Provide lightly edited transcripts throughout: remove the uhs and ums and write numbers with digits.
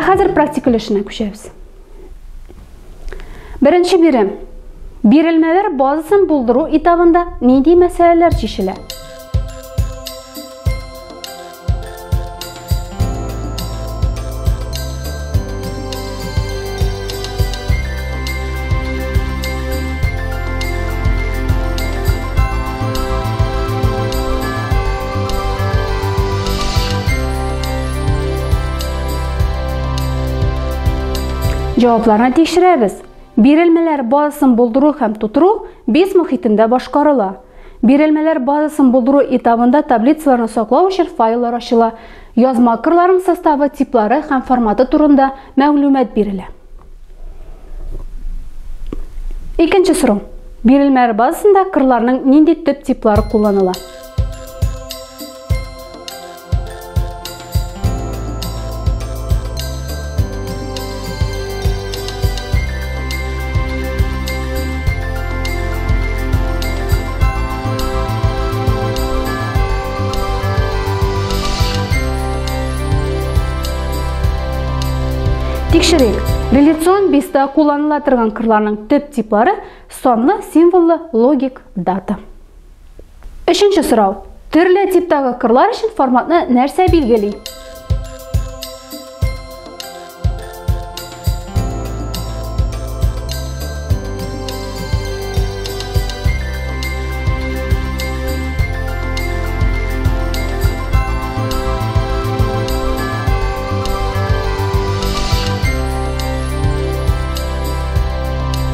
Ә хәзер практик өлешенә күчәбез. Беренче бирем. Бирелмәләр базасын булдыру этабында нинди мәсьәләләр чишелә? Җавапларны тикшерәбез. Бирелмәләр базасын булдыру һәм тутыру без мохитендә башкарыла. Бирелмәләр базасын булдыру этабында таблицаларны саклау өчен файллар ачыла, язма кырларның составы, типлары һәм форматы турында мәгълүмат бирелә. Икенче сорау. Бирелмәләр базасында кырларның нинди төп типлары кулланыла? Тикшерик. Реляцион биста кулланыла торган кырларның төп типлары санлы, символлы, логик, дата. Өченче сорау. Төрле типтагы кырлар өчен форматны нәрсә билгели?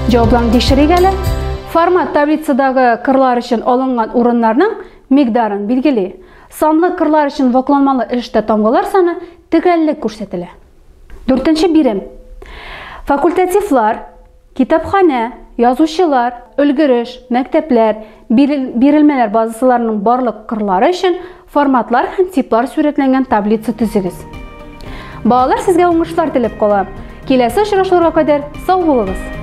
Җавапларны тикшерик әле. Формат таблицадагы кырлар өчен алынган урыннарның микъдарын билгели. Санлы кырлар өчен вакланмалы өлештә тамгалар саны төгәллек күрсәтелә. Дүртенче бирем. Факультативлар, китапханә, язучылар, өлгереш, мәктәпләр, бирелмәләр базасыларының барлык кырлары өчен форматлар һәм типлар сурәтләнгән таблица төзегез. Балалар, сезгә уңышлар теләп калам. Киләсе очрашуларга кадәр сау булыгыз!